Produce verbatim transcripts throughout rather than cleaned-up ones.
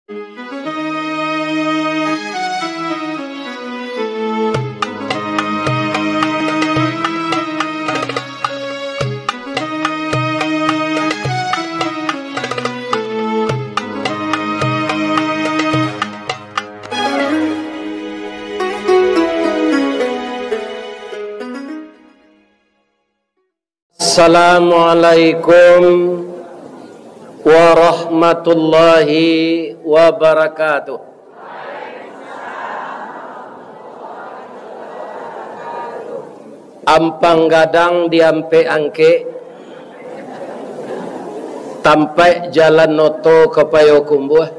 Assalamualaikum warahmatullahi wabarakatuh. Ampang gadang di ampek angkek, tampaik jalan oto ka Payokumbuah.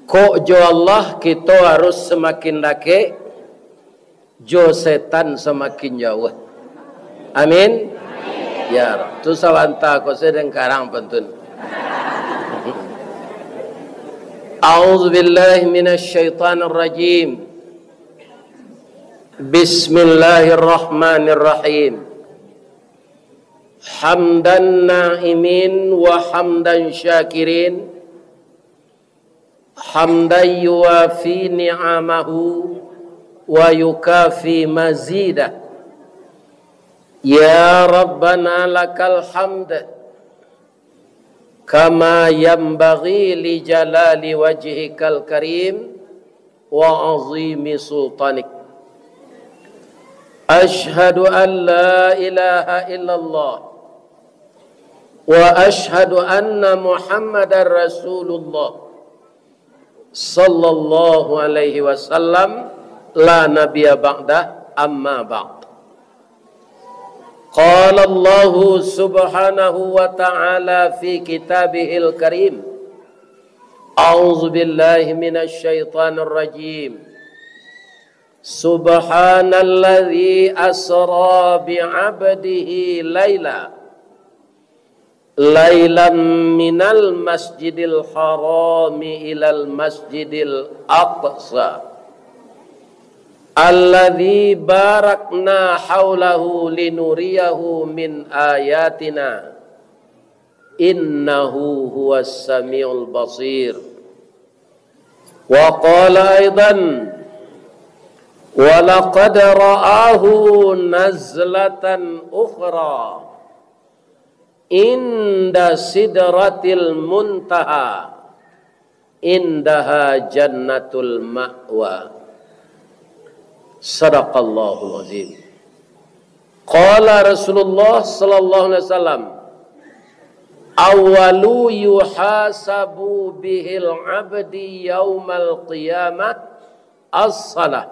Kok jo Allah kito harus samakin dakek, jo setan samakin jauah. Amin. Ya Rabb. Tu sabanta ko sadang karang pantun. A'udzubillahi minasyaitonirrajim. Bismillahirrahmanirrahim. Hamdan na'imin wa hamdan syakirin. Hamdan yuwafi ni'amahu wa yukafi mazidah. Ya Rabbana lakal hamd, kama yanbaghi li jalali wajhikal karim wa azimi sultanik. Asyhadu an la ilaha illallah wa asyhadu anna Muhammadar Rasulullah sallallahu alaihi wasallam, la nabiyya ba'dah, amma ba'd. Qala Allahu subhanahu wa ta'ala fi kitabihil karim, a'udzu billahi minasy syaithanir rajim. Subhanalladzi asra bi'abdihi laila, lailam minal masjidil harami ilal masjidil aqsa, alladzi barakna haulahu linuriyahu min ayatina, innahu huwas samiul basir. Wa qala aidan, wa laqad ra'ahu nazlatan ukhra inda sidratil muntaha, indaha jannatul ma'wa. Sadaqallahul azim. Qala Rasulullah sallallahu alaihi wasallam, "Awwalu yuhasabu bihil abdi yaumal qiyamah as-salah.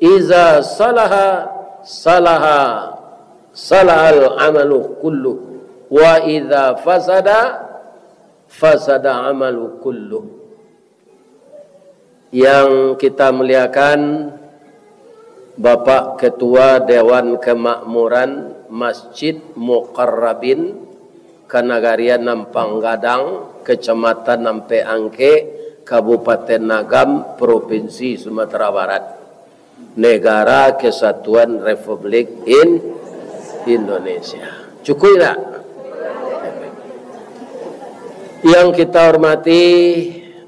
Iza salaha, salaha, salahal amalu kullu. Wa iza fasada, fasada amalu kullu." Yang kita muliakan, Bapak Ketua Dewan Kemakmuran Masjid Muqarrabin Kanagarian Ampang Gadang, Kecamatan Ampek Angkek, Kabupaten Agam, Provinsi Sumatera Barat, Negara Kesatuan Republik In-, Indonesia. Cukuik tak? Yang kita hormati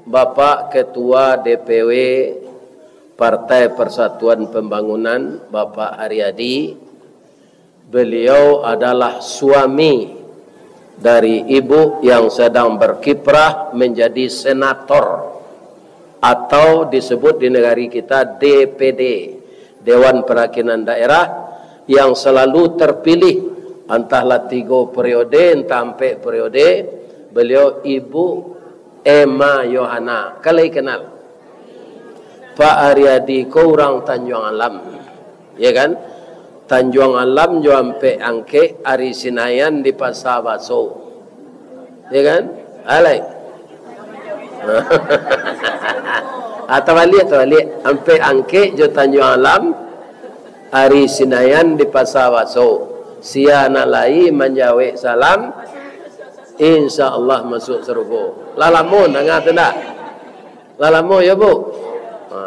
Bapak Ketua D P W Partai Persatuan Pembangunan, Bapak Ariadi, beliau adalah suami dari ibu yang sedang berkiprah menjadi senator, atau disebut di negari kita D P D, Dewan Perwakilan Daerah, yang selalu terpilih, antahlah tigo periode, entah ampek periode, beliau Ibu Emma Yohana. Kan lai kenal? Pak Ariadi ko urang Tanjuang Alam, ya kan? Tanjuang Alam jo Ampek Angkek, ari Sinayan di Pasa Baso, ya kan? Alai. Atau baliak, atau baliak. Ampek Angkek jo Tanjuang Alam, ari Sinayan di Pasa Baso. Sia nan lai manjawek salam, insya Allah masuk sarugo. Lah lamo danga tu ndak? Lah lamo yo, Bu? Ha.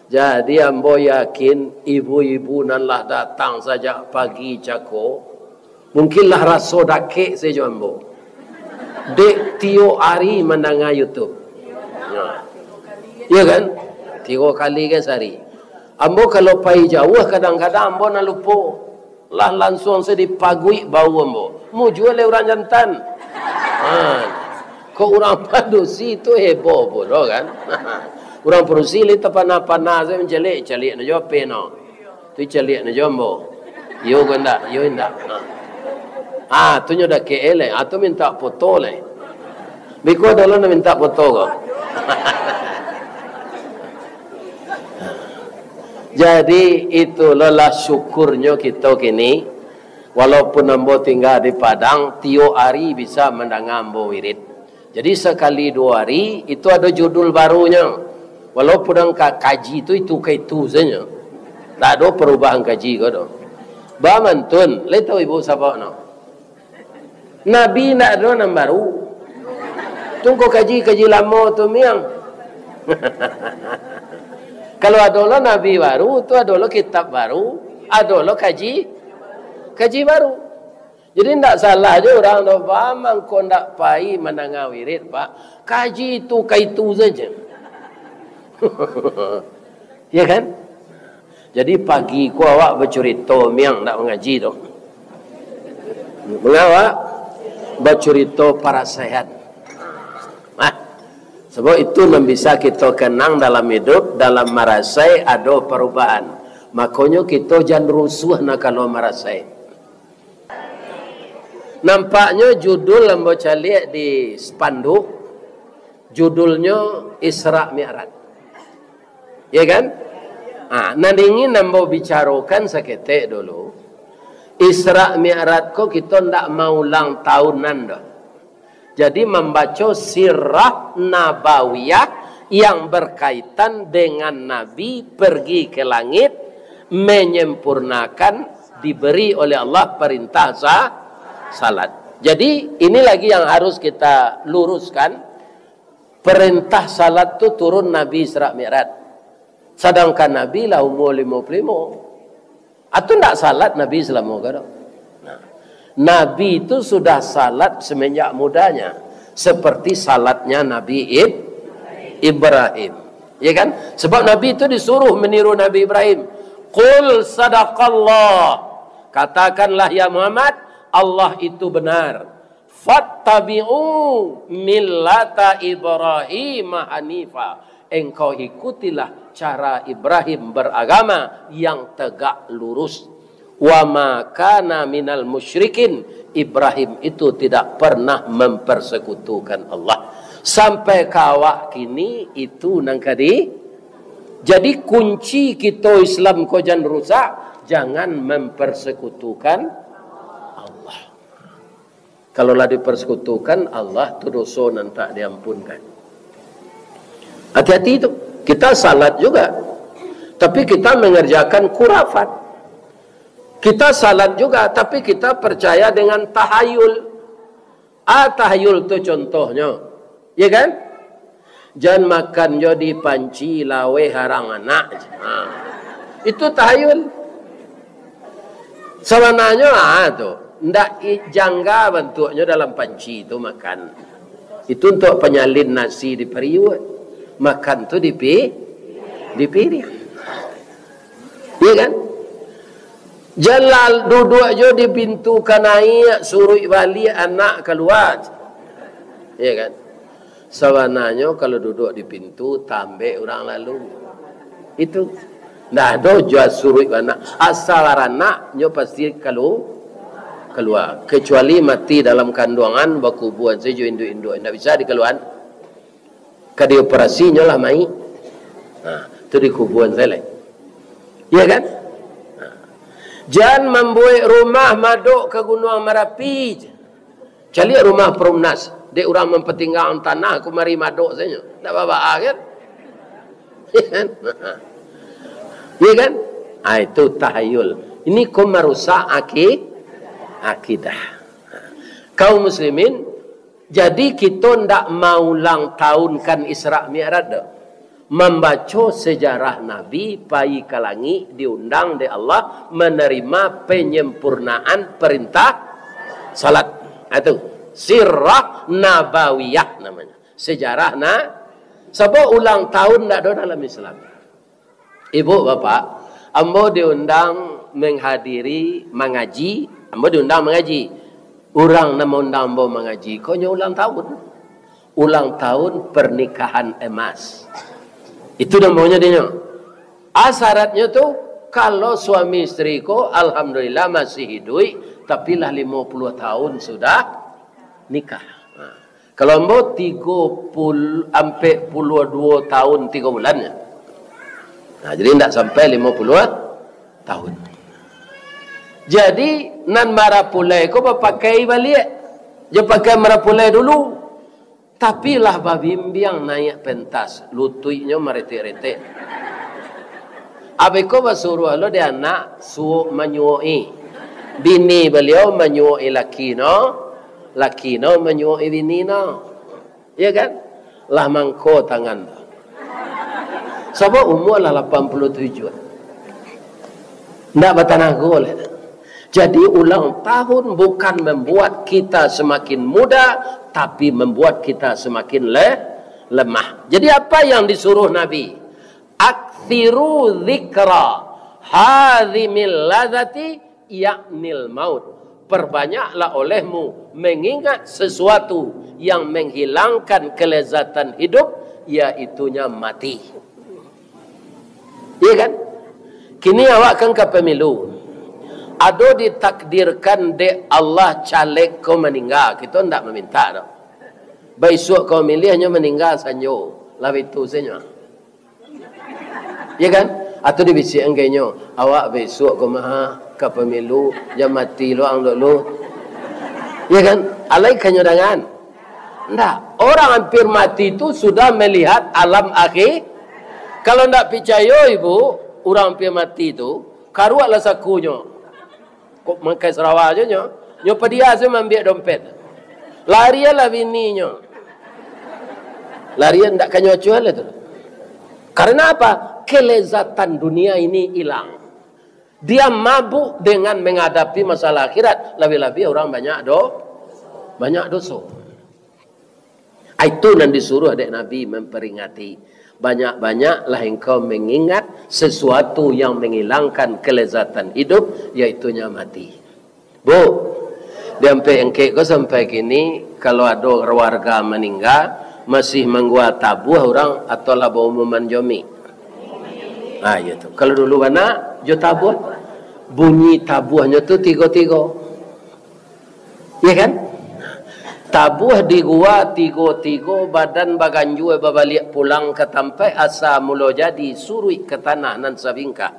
Jadi, ambo yakin ibu-ibu nan lah datang sajak pagi cako, mungkin lah raso dakek sajo ambo. Dek tiok ari mandanga YouTube. Nah. Iya kan? Tigo kali kan sehari. Ambo kalau pai jauah, kadang-kadang ambo nan lupo. Lah lansuang se dipaguik bau ambo. Mujua leh urang jantan. Ha. Kok urang padusi tu heboh pulo kan? Urang padusi leh tapana-pana se mancaliak, caliak no jo H P no. Tu caliak no jo ambo. Iyo ko indak? Iyo indak? Ha. Ah, tu nyo dakek e lai. Ah, tu minta foto lai. Biko ado lo nan minta foto ko. Jadi, itulah lah syukurnyo kito kini. Walaupun ambo tingga di Padang, tiok ari bisa mandanga ambo wirid. Jadi, sakali duo ari, itu ado judul barunyo. Walaupun ang ka-, kaji tu itu ka itu sajo. Ndak ado parubahan kaji ko do. Bamantun, lai tahu ibu saba no? Nabi ndak ado nan baru. Tu ko kaji, kaji lamo tu miang. Kalau ado lo nabi baru, tu ado lo kitab baru, ado lo kaji, kaji baru. Jadi, ndak salah jo urang tu, Pak, mangko ndak pai mandanga wirid, Pak. Kaji tu ka itu sajo. Ya kan? Jadi, pagi ko awak bacurito, miang ndak mangaji tu. Manga awak bacurito parasaian. Nah, sabab itu nan bisa kito kenang dalam iduik, dalam marasai ado parubahan. Makonyo kito jan rusuah nak kalau marasai. Nampaknyo judul ambo caliak di spanduk, judulnyo Isra Mi'raj. Ya kan? Ha, nan ingin ambo bicarokan saketek dulu, Isra Mi'raj ko kito ndak maulang tahunan doh. Jadi, mambaco sirah nabawiyah yang berkaitan dengan Nabi pergi ke langit, menyempurnakan, diberi oleh Allah perintah sa-, salat. Jadi, ini lagi yang harus kita luruskan. Perintah salat tu turun Nabi Isra Mi'raj. Sadangkan Nabi lah umur limo puluah limo. Atau ndak salat Nabi salamo ko do? Nah, Nabi itu sudah salat semenjak mudanya, seperti salatnya Nabi Ib-, Ibrahim. Ya kan? Sebab Nabi itu disuruh meniru Nabi Ibrahim. "Qul sadaqallah." Katakanlah, ya Muhammad, Allah itu benar. "Fattabi'u millata Ibrahim hanifa." Engkau ikutilah cara Ibrahim beragama yang tegak lurus. "Wa ma kana minal musyrikin." Ibrahim itu tidak pernah mempersekutukan Allah. Sampai ka awak kini itu nan ka di-, jadi kunci kito Islam ko jan rusak, jangan mempersekutukan Allah. Kalau lah dipersekutukan Allah, tu doso nan tak diampunkan. Hati-hati tu. Kita salat juga, tapi kita mengerjakan khurafat. Kita salat juga, tapi kita percaya dengan tahayul. Ah, tahayul tu contohnyo. Ya kan? "Jan makan jo di panci, laweh harang anak." Ha. Itu tahayul. Sabananyo, ah, tu. Ndak i-, jangga bantuaknyo dalam panci tu makan. Itu untuk panyalin nasi di pariuak. Makan tu di pi-, di piriang. Iya kan? Jan lah duduak jo di pintu ka naiak, suruik baliak anak kalua. Iya kan? Sabananyo kalau duduak di pintu, tambek urang lalu. Itu. Ndak ado jua suruik baranak. Asa baranak, nyo pasti kalu-, kalua. Kecuali mati dalam kanduangan, bakubuan sajo induak-induak. Ndak bisa dikaluaan. Ka dioperasi nyo lah mayik. Nah, tu dikubuan sajo lai. Iya kan? Nah. Jan mambuek rumah madok ka Gunuang Marapi. Caliak rumah Perumnas. Dek urang mampatinggaan tanah, kumari madok sajo. Ndak babaa kan? Iya kan? Iya kan? Ah, itu tahayul. Ini ko marusak aki-, akidah. Kaum muslimin, jadi kito ndak maulang tahunkan Isra Mi'raj doh. Mambaco sejarah Nabi pai ka langik, diundang dek Allah, manarima penyempurnaan perintah salat. Ah, tu. Sirah Nabawiyah namanya. Sejarah na-, sabab ulang tahun ndak ado dalam Islam. Ibu, bapak, ambo diundang menghadiri mangaji, ambo diundang mangaji. Urang nan maundang ambo mangaji ko nyo ulang tahun. Ulang tahun pernikahan emas. Itu namonyo dinyo. Ah, syaratnyo tu, kalau suami isteri ko, alhamdulillah, masih hiduik, tapi lah limo puluah tahun sudah nikah. Ha. Kalau ambo tigo puluah, ampek puluah duo tahun tigo bulan nyo. Nah, jadi ndak sampai limo puluah tahun. Jadi, nan marapulai ko bapakai baliak. Jo pakai marapulai dulu. Tapi lah babimbiang naiak pentas, lutuiknyo maretek-retek. Abih ko basuruah lo dek anak suok manyuoki. Bini baliau manyuoki laki no, laki no manyuoki bini no. Iyo kan? Lah mangko tangan tu. Sabab umua lah lapan puluah tujuah. Ndak batanago lai. Jadi, ulang tahun bukan membuat kita semakin muda, tapi membuat kita semakin le-, lemah. Jadi, apa yang disuruh Nabi? "Aktsiru dzikra hadzimil ladzati, yaknil maut." Perbanyaklah olehmu mengingat sesuatu yang menghilangkan kelezatan hidup, yaitunya mati. Iya kan? Kini awak kan ka pemilu. Ado ditakdirkan dek Allah caleg ko maningga, kito ndak maminta doh. Baisuak ko milih nyo maningga sanjo, lah itu sajo. Iya kan? Atau dibisiakan ka inyo, "Awak baisuak ko mah ka pemilu, jan mati lo ang dulu." Iya kan? Alai ka nyo dangan. Ndak. Orang hampir mati tu sudah melihat alam akhir. Kalau ndak picayo, Ibu, urang hampir mati tu, karuaklah sakunyo. Kok makai sarawa ajo nyo? Nyo padia se maambiak dompet. Larianlah bininyo. Larian ndak ka nyo acuah lah tu. Karena apa? Kelezatan dunia ini hilang. Dia mabuk dengan menghadapi masalah akhirat. Labiah-labiah urang banyak do-, banyak doso. Itu nan disuruah dek Nabi memperingati. Banyak-banyaklah engkau mengingat sesuatu yang menghilangkan kelezatan hidup, yaitunya mati. Bu, di ampek angkek ko sampai kini, kalau ado warga maningga, masih manggua tabuah urang atau lah baumuman jomik? Ah, iyo tu. Kalau dulu bana, jo tabuah. Bunyi tabuahnyo tu tigo-tigo. Iya kan? Tabuah di gua tigo-tigo, badan baganjua babaliak pulang ka tampaik asa mulo jadi, suruik ka tanah nan sabingkah.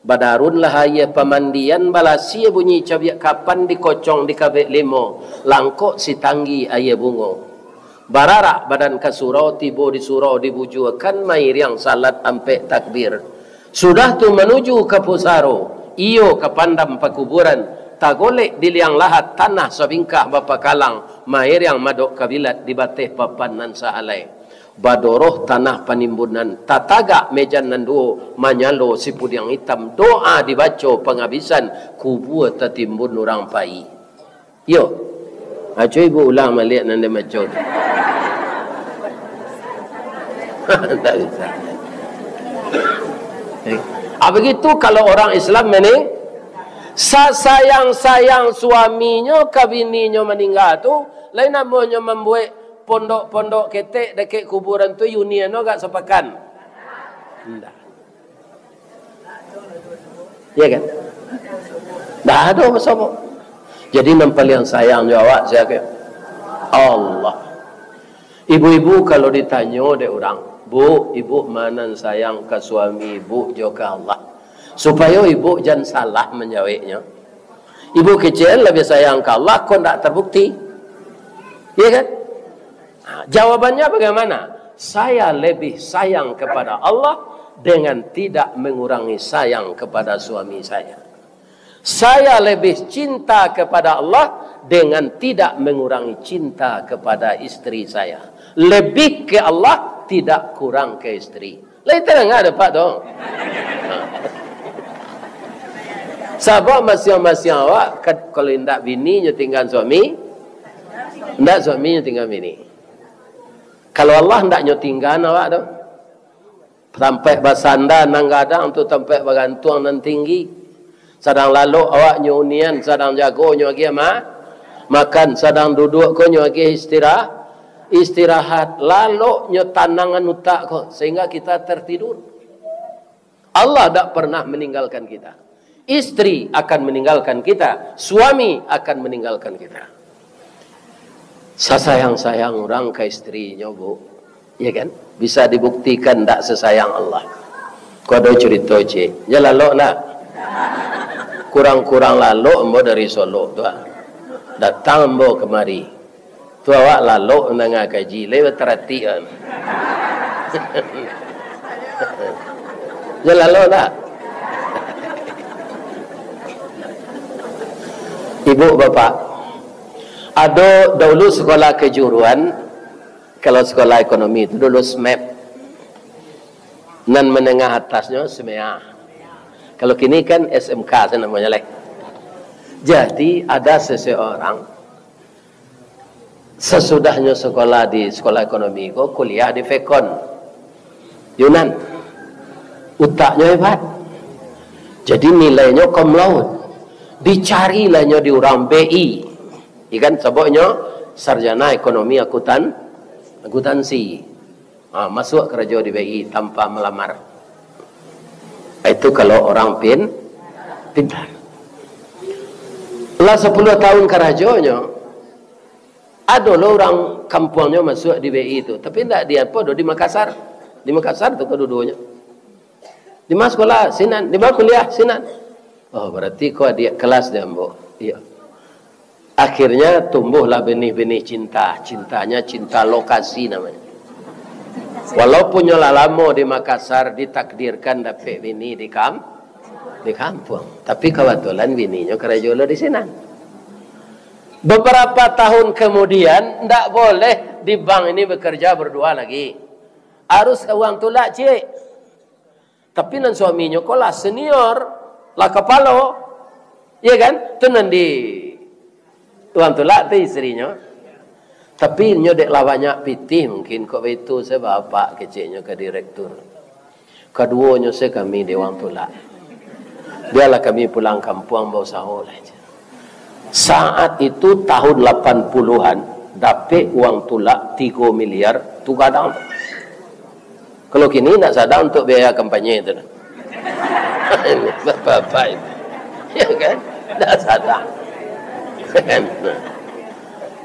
Badarunlah aia pamandian, balasia bunyi cabiak kapan, dikocong di kabek limo, langkok sitanggi aia bungo. Bararak badan ka surau, tibo di surau dibujuakan, mairiang salat ampek takbir. Sudah tu manuju ka pusaro, iyo ka pandam pakuburan, tagolek di liang lahat, tanah sabingkah bapakalang, mairiang madok kabilat di bateh papan nan sahalai. Badoroh tanah panimbunan, tatagak mejan nan duo, manyalo sipudiang itam, doa dibaco pangabisan, kubua tatimbun urang pai. Yo. Aco ibu ulang baliak nan dia baco tu. Tak bisa. Eh. Ah, begitu kalau orang Islam meni-, sasayang-sayang suaminyo ka bininyo maningga tu, lain namonyo mambuek pondok-pondok ketek dakek kuburan tu, unian agak sapakan. Indak. Ya kan? Ndak ado basamo. Jadi nan paliang sayang jo awak sia? Allah. Ibu-ibu kalau ditanyo dek urang, "Bu, ibu ma nan sayang ka suami ibu jo ka Allah?" Supayo ibu jan salah manjaweknyo. Ibu kecek labiah sayang ka Allah, kok ndak terbukti. Ya kan? Nah, jawabannya bagaimana? Saya lebih sayang kepada Allah dengan tidak mengurangi sayang kepada suami saya. Saya lebih cinta kepada Allah dengan tidak mengurangi cinta kepada isteri saya. Lebih ke Allah, tidak kurang ke isteri. Lai tadanga dek Pak tu. Sabab masiang-masiang awak, kad-, kalau indak bini nyo tinggal suami, Ndak suaminyo tingga bini. Kalau Allah ndak nyo tinggaan awak tu. Tampek basanda nan gadang tu, tampek bagantuang nan tinggi. Sadang lalok awak nyo unian, sadang jago nyo agiah ma-, makan, sadang duduak ko nyo agiah istira-, istirahat. Lalok nyo tanangan utak ko, sehingga kita tertidur. Allah tak pernah meninggalkan kita. Istri akan meninggalkan kita, suami akan meninggalkan kita. Sasayang-sayang urang ka istrinyo, Bu. Ya kan? Bisa dibuktikan ndak sasayang Allah. Ko ado curito, cik. Jan lalok ndak? Kurang-kurang lalok ambo dari Solok tu, ah. Datang ambo kamari. Tu awak lalok mandanga kaji, lai bataratik kan. Jan lalok ndak? Ibu bapak, ado dahulu sekolah kejuruan, kalau sekolah ekonomi tu dulu SMEP. Nan menengah atasnyo SMEA. Kalau kini kan SMK sajo namonyo lai. Jadi ada seseorang, sasudahnyo sekolah di sekolah ekonomi ko, kuliah di Vekon Yunan. Utaknyo hebat. Jadi nilainyo cum laude. Dicari lah nyo di urang B I. Ikan sababnyo sarjana ekonomi akuntan-, akuntansi. Ha, masuak karajo di B I tanpa malamar. Itu kalau orang pin-, pintar. Lah sapuluah tahun karajonyo, ado lo urang kampuangnyo masuak di B I tu. Tapi ndak di apo doh, di Makassar. Di Makassar tu kaduo-duonyo. Di ma sekolah? Sinan. Di ma kuliah? Sinan. Oh, berarti ko adiak kelas di ambo. Iyo. Akhirnya tumbuhlah benih-benih cinta. Cintanya cinta lokasi namanya. Walaupun nyo lah lamo di Makassar, ditakdirkan dapek bini di kam-, di kampuang. Tapi kebetulan bininyo karajo lo di sinan. Beberapa tahun kemudian, ndak boleh di bank ini bekerja berdua lagi. Harus urang tulak, cik. Tapi nan suaminyo ko lah senior, lah kapalo. Iya kan? Tu nan di urang tulak tu istrinyo. Tapi inyo dek lah banyak pitih mungkin, kok baitu se bapak keceknyo ka direktur. Kaduonyo se kami dek urang tulak. Biarlah kami pulang kampuang bausaho lah. Saat itu tahun lapan puluhan, dapek uang tulak tigo miliar, tu gadang. Kalau kini ndak sadang untuk biaya kampanye tu. Bapak-bapak itu. Ya kan? Ndak sadang.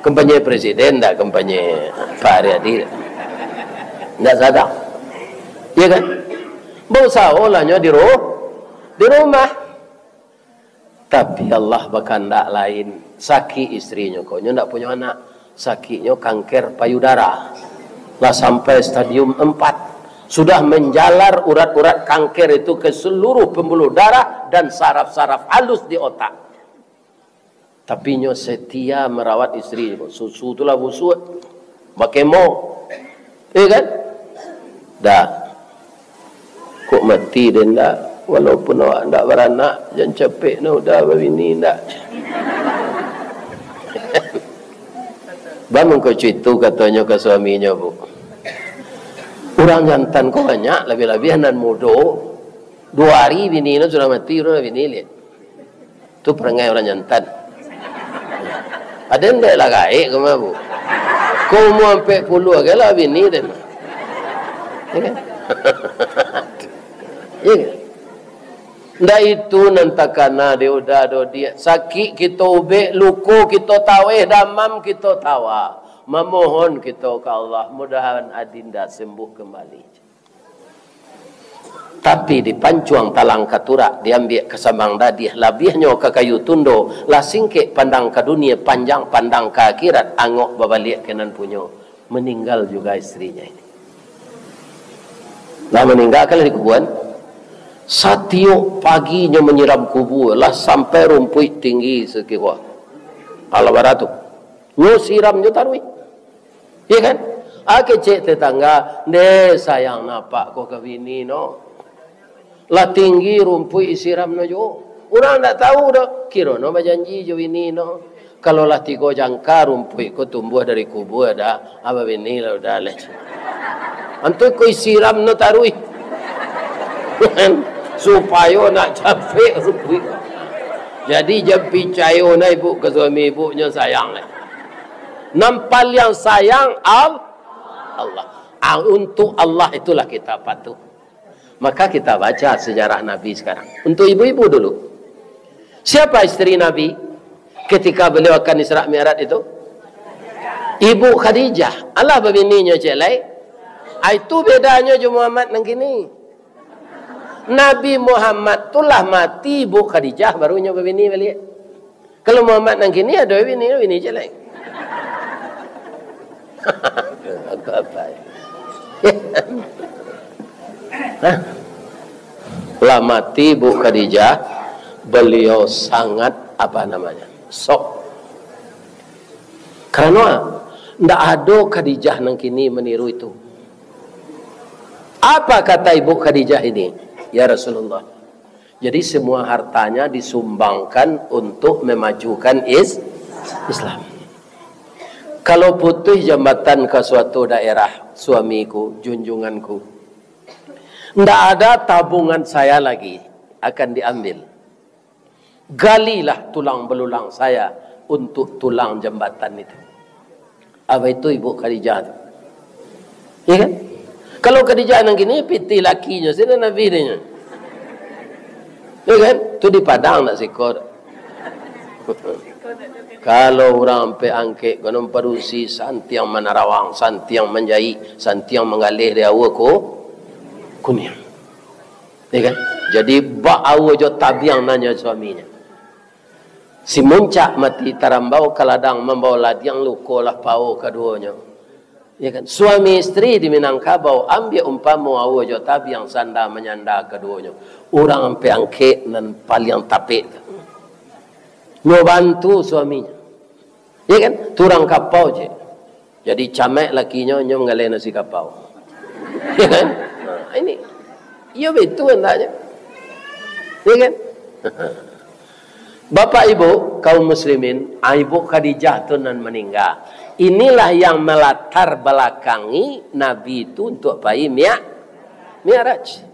Kampanye presiden ndak, kampanye Pak Haryadi. Ndak sadang. Ya kan? Bausaho lah nyo di ru-, di rumah. Tapi Allah bakandak lain. Sakik istrinyo ko, nyo ndak punyo anak. Sakiknyo kanker payudara. Lah sampai stadium empat. Sudah menjalar urat-urat kanker itu ke seluruh pembuluh darah dan saraf-saraf halus di otak. Tapi nyo setia merawat istri ko. Susu tu lah busuak. Bakemo. Eh kan? Dah. Kok mati deh ndak? Walaupun awak ndak baranak, jan capek nak udah babini ndak. Bang mangko cuitu katonyo ka suaminyo, Bu. Urang jantan ko banyak, labiah-labiah nan mudo. Duo ari bini no sudah mati, urang bini liek. Tu parangai urang jantan. Ado ndek lah gaek ka mah, Bu. Ko umua ampek puluah agai lah bini den. Ya kan? Ya kan? Ndak itu nan takana di uda do diak. Sakik kito ubek, luko kito taweh, damam kito tawa. Mamohon kito ka Allah, mudahan adinda sembuh kembali. Tapi dipancuang talang ka turak, diambiak ka sambang dadiah, labiahnyo ka kayu tundo, lah singkek pandang ka dunia, panjang pandang ka akhirat, angok babaliak ka nan punyo. Meninggal juga istrinya ini. Lah maninggal kan lah dikubuan. Satiok pagi nyo manyiram kubua, lah sampai rumpuik tinggi sakiro. Alah baratu. Nyo siram nyo taruih. Iya kan? Ah, kecek tetangga, "Ndeh, sayang napak ko ka bini no. Lah tinggi rumpuik siram no juo." Urang ndak tahu doh, kiro no bajanji jo bini no. Kalau lah tigo jangka rumpuik ko tumbuah dari kubua, dah, abah bini lah udah leh. Antu ko siram no taruih. Supayo nak capek rumpuik. Jadi, jan picayo nah ibu ka suami ibu, nyo sayang leh. Nan paliang sayang Al-, Allah. Ah, untuk Allah itulah kita patuh. Maka kita baca sejarah Nabi sekarang. Untuk ibu-ibu dulu. Siapa isteri Nabi ketika beliau akan Isra Mi'raj itu? Ibu Khadijah. Alah babininyo ciek lai. Ah, itu bedanyo jo Muhammad nan kini. Nabi Muhammad tu lah mati, Ibu Khadijah baru nyo babini baliak. Kalau Muhammad nan kini ado bini, bini ciek lai. Apa-apa. Hah? Lah mati Ibu Khadijah, beliau sangat, apa namanya, shock. Karena ndak ado Khadijah nan kini meniru itu. Apa kata Ibu Khadijah ini? "Ya Rasulullah, jadi semua hartanya disumbangkan untuk memajukan is-, Islam. Kalau putus jambatan ka suatu daerah, suamiku, junjunganku, ndak ada tabungan saya lagi akan diambil. Galilah tulang belulang saya untuk tulang jambatan itu." Apa itu Ibu Khadijah tu? Ya kan? Kalau Khadijah nan kini, pitih lakinyo, sino Nabi dia. Ya kan? Tu di Padang nak siko. Kalau urang ampek angkek, konon padusi, santiang manarawang, santiang manjahik, santiang manggaleh di aua ko, kuniang. Ya kan? Jadi, bak aua jo tabiang, nanyo suaminyo. Si muncak mati tarambau ka ladang, mambao ladiang, luko lah pao kaduonyo. Ya kan? Suami isteri di Minangkabau, ambiak umpamo aua jo tabiang, sanda manyanda kaduonyo. Urang ampek angkek nan paliang tapek tu. Nyo bantu suaminyo. Ya kan? Turang kapau je. Jadi, camaik lakinyo, nyo manggaleh nasi kapau. Ya kan? Nah, ini. Iyo, betul andaknyo. Ya kan? Bapak Ibu, kaum muslimin, ah, Ibu Khadijah tu nan maningga. Inilah yang melatar belakangi Nabi tu untuk pai mia-, Mi'raj.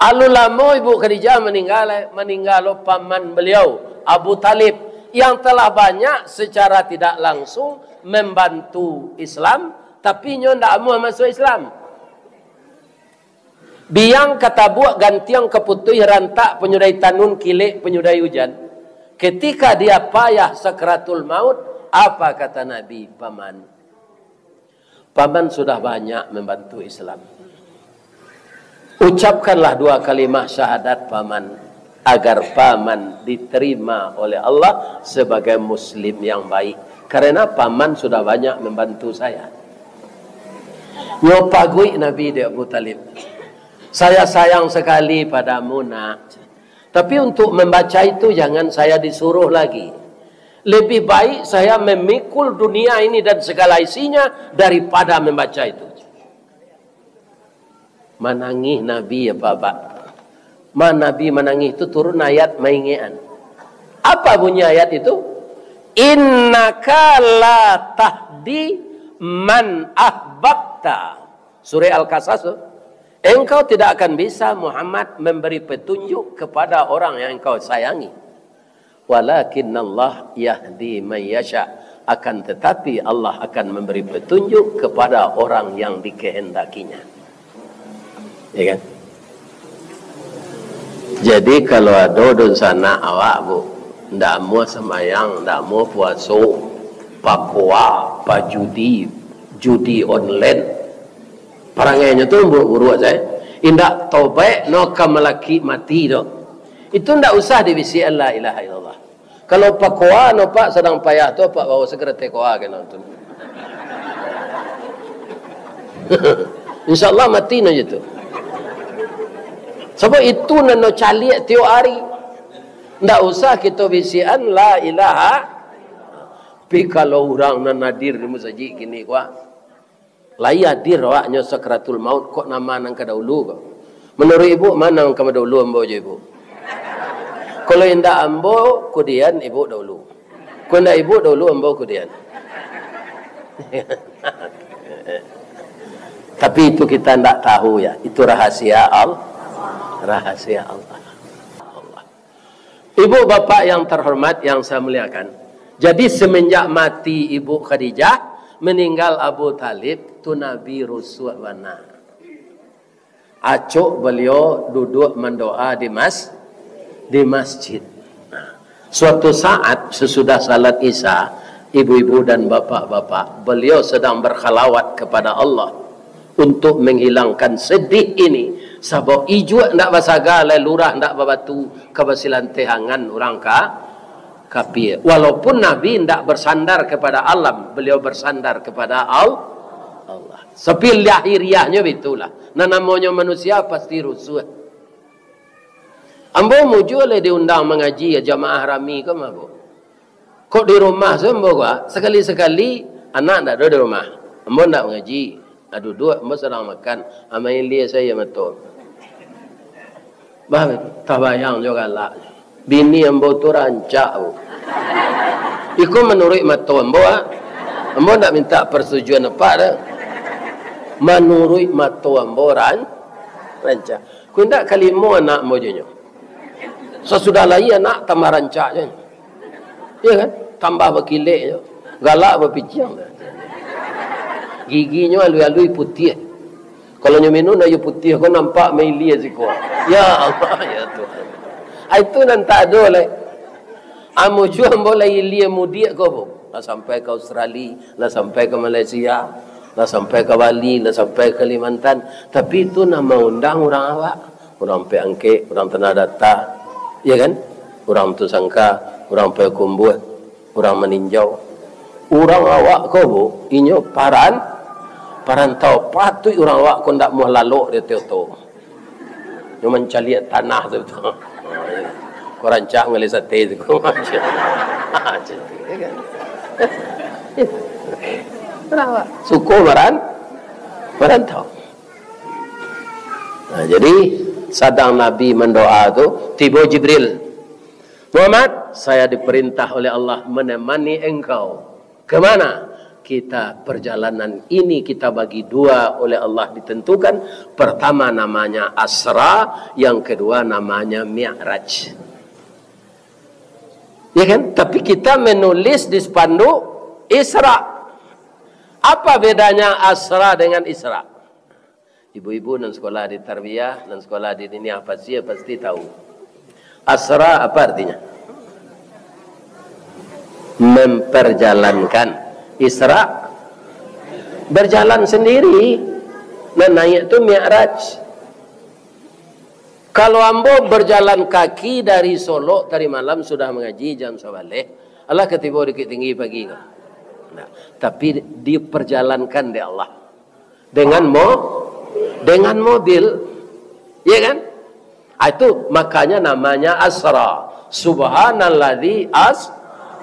Alun lamo Ibu Khadijah maningga, maningga lo paman beliau, Abu Thalib, yang telah banyak secara tidak langsung membantu Islam, tapi nyo ndak amuah masuak Islam. Biang ka tabuak, gantiang ka putuih, rantak panyudahi tanun, kilek panyudahi ujan. Ketika dia payah sakaratul maut, apa kata Nabi, "Paman, Paman sudah banyak membantu Islam. Ucapkanlah dua kalimah syahadat, Paman, agar Paman diterima oleh Allah sebagai muslim yang baik. Karena Paman sudah banyak membantu saya." Nyo paguik Nabi dek Abu Thalib. "Saya sayang sekali padamu, Nak. Tapi untuk membaca itu, jangan saya disuruh lagi. Lebih baik saya memikul dunia ini dan segala isinya daripada membaca itu." Manangih Nabi, ya, Bapak. Ma Nabi manangih tu, turun ayat maingekan. Apa bunyi ayat itu? "Innaka la tahdi man ahbabta." Surah Al-Qasas tu. "Engkau tidak akan bisa, Muhammad, memberi petunjuk kepada orang yang engkau sayangi. Walakinnallah yahdi man yasha." Akan tetapi, Allah akan memberi petunjuk kepada orang yang dikehendakinya. Ya kan? Jadi, kalau ado dunsanak awak, Bu, ndak amuah sambayang, ndak amuah puaso, pakoa, pajudi, judi online, parangainyo tu buruak-buruak sajo. Indak tobaik no ka malakik mati tu. Itu ndak usah dibisiakan la ilaha illallah. Kalau pakoa no, Pak, sadang payah tu, Pak, bawa segera tekoa kena tu. Insya Allah mati no je tu. Sabab itu nan no caliak tiok hari. Ndak usah kito bisiakan la ilaha. Tapi kalau urang nan hadir di masajik kini, kuah, lai hadir awaknyo sakaratul maut, kok nama nan ka dahulu ko? Manuruik ibu, ma nan ka dahulu, ambo jo ibu? Kalau indak ambo, kudian ibu dahulu. Ko ndak ibu dulu ambo kudian. Tapi itu kita ndak tahu ya, itu rahasia Allah. Rahasia Allah. Ibu bapak yang terhormat yang saya muliakan, jadi semenjak mati Ibu Khadijah, meninggal Abu Thalib, tu Nabi rusuah bana. Acok beliau duduk mandoa di mas-, di masjid. Nah, suatu saat sesudah salat Isya, ibu-ibu dan bapak-bapak, beliau sedang berkhalawat kepada Allah untuk menghilangkan sedih ini, sabab ijuak ndak basaga lai, lurah ndak babatu, ka basilantehangan urang ka-, kafir. Walaupun Nabi ndak bersandar kepada alam, beliau bersandar kepada Al-, Allah. Tapi lahiriahnyo bitulah. Nah, namonyo manusia pasti rusuah. Ambo mujua lai diundang mangaji, jamaah rami ko mah, Bu. Kok di rumah se ambo ko, ah, sakali-sakali anak ndak ado di rumah. Ambo ndak mangaji. Ah, duduak, ambo sadang makan. Ah, main lia sajo mato. Bah, tabayang jo galak. Bini ambo tu rancak, Bu. Iko manuruik mato ambo, ah. Ambo ndak minta persetujuan apak doh. Manuruik mato ambo ran-, rancak. Ko indak kalimo anak ambo jo nyo. Sasudah lahia anak tambah rancak jo nyo. Iyo kan? Tambah bakilek jo. Galak bapiciang. Giginyo alui-alui putiah. Kalau nyo minum aia putiah ko nampak mailia siko. Ya Allah, ya Tuhan. Ah, itu nan tak ado lai. Amu juo ambo lai ilia mudiak ko, Bu. Lah sampai ka Australia, lah sampai ka Malaysia, lah sampai ka Bali, lah sampai ka Kalimantan. Tapi itu nan maundang urang awak. Urang Ampek Angkek, urang Tanah Data, ya kan? Urang Batusangka, urang Payakumbuah, urang Maninjau. Urang awak ko, Bu, inyo paran-, parantau. Patuik urang awak ko ndak muah lalok di ateh oto. Nyo mancaliak tanah tu, tu. Ko rancak mangalih sate tu. Urang awak suko maran-, marantau. Nah, jadi, sadang Nabi mandoa tu, tibo Jibril, "Muhammad, saya diperintah oleh Allah menemani engkau." "Ke mana?" "Kita, perjalanan ini kita bagi dua oleh Allah ditentukan. Pertama namanya Asra, yang kedua namanya Mi'raj." Ya kan? Tapi kita menulis di spanduk Isra. Apa bedanya Asra dengan Isra? Ibu-ibu nan sekolah di tarbiyah, nan sekolah di diniah, pasti, pasti tahu. Asra apa artinya? Memperjalankan. Isra, berjalan sendiri. Nah, naik tu Mi'raj. Kalau ambo berjalan kaki dari Solok tadi malam sudah mangaji jam sabaleh, alah katibo Bukittinggi pagi ko. Nah, tapi diperjalankan dek Allah. Dengan mo-, dengan mobil. Ya kan? Ah, itu makanya namanya asra. Subhanalladzi as-,